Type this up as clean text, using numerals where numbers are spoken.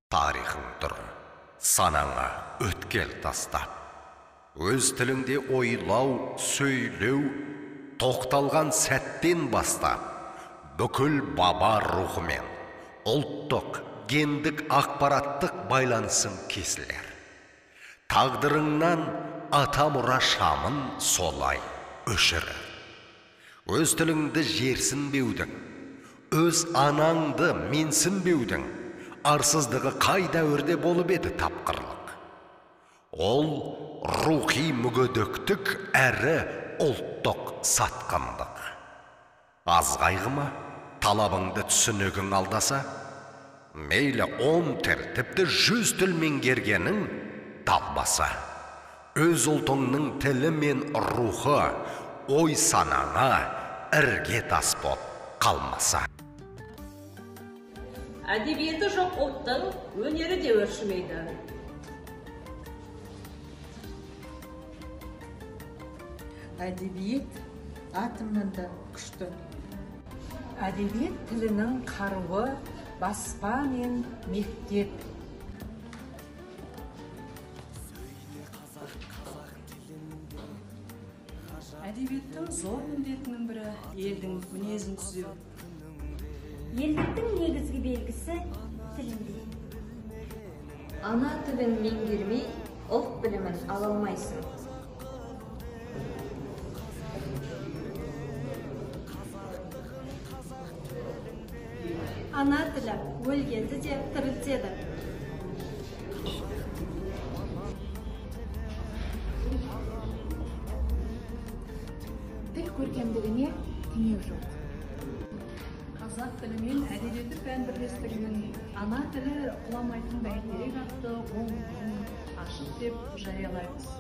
Тарихың тұр, санаңа өткел тастап. Өз тіліңде ойлау, сөйлеу, тоқталған сәттен бастап, бүкіл баба рухымен, ұлттық, гендік ақпараттық байланысың кесілер. Тағдырыңнан ата мұра шамын солай өшірер. Өз тіліңді жерсінбеудің, өз анаңды менсінбеудің арсыздығы қай дәуірде болып еді тапқырлық? Ол рухи мүгедектік әрі ұлттық сатқындық. Аз қайғы ма, талабыңды түсінігің алдаса? Мейлі 10 тіл, тіпті 100 тіл меңгергенің далбаса. Өз ұлтыңның тілі мен рухы ой санаңа ірге тас боп қалмаса. Әдебиеті жоқ ұлттың өнері де өршімейді. Әдебиет атомнан да күшті. Әдебиет тілінің қаруы баспа мен мектеп. Әдебиеттің зор міндетінің бірі елдің мінезін түзеу. Елдіктің негізгі белгісі тілінде. Ана тілін меңгермей, ұлт білімін ала алмайсың. Ана тілі өлгенді де тірілтеді. Тіл көркемдігіне теңеу жоқ. Қазақ тілі мен әдебиеті пән бірлестігінің ана тілі құламайтын бәйтерек атты 10 күн ашық деп жариялаймыз.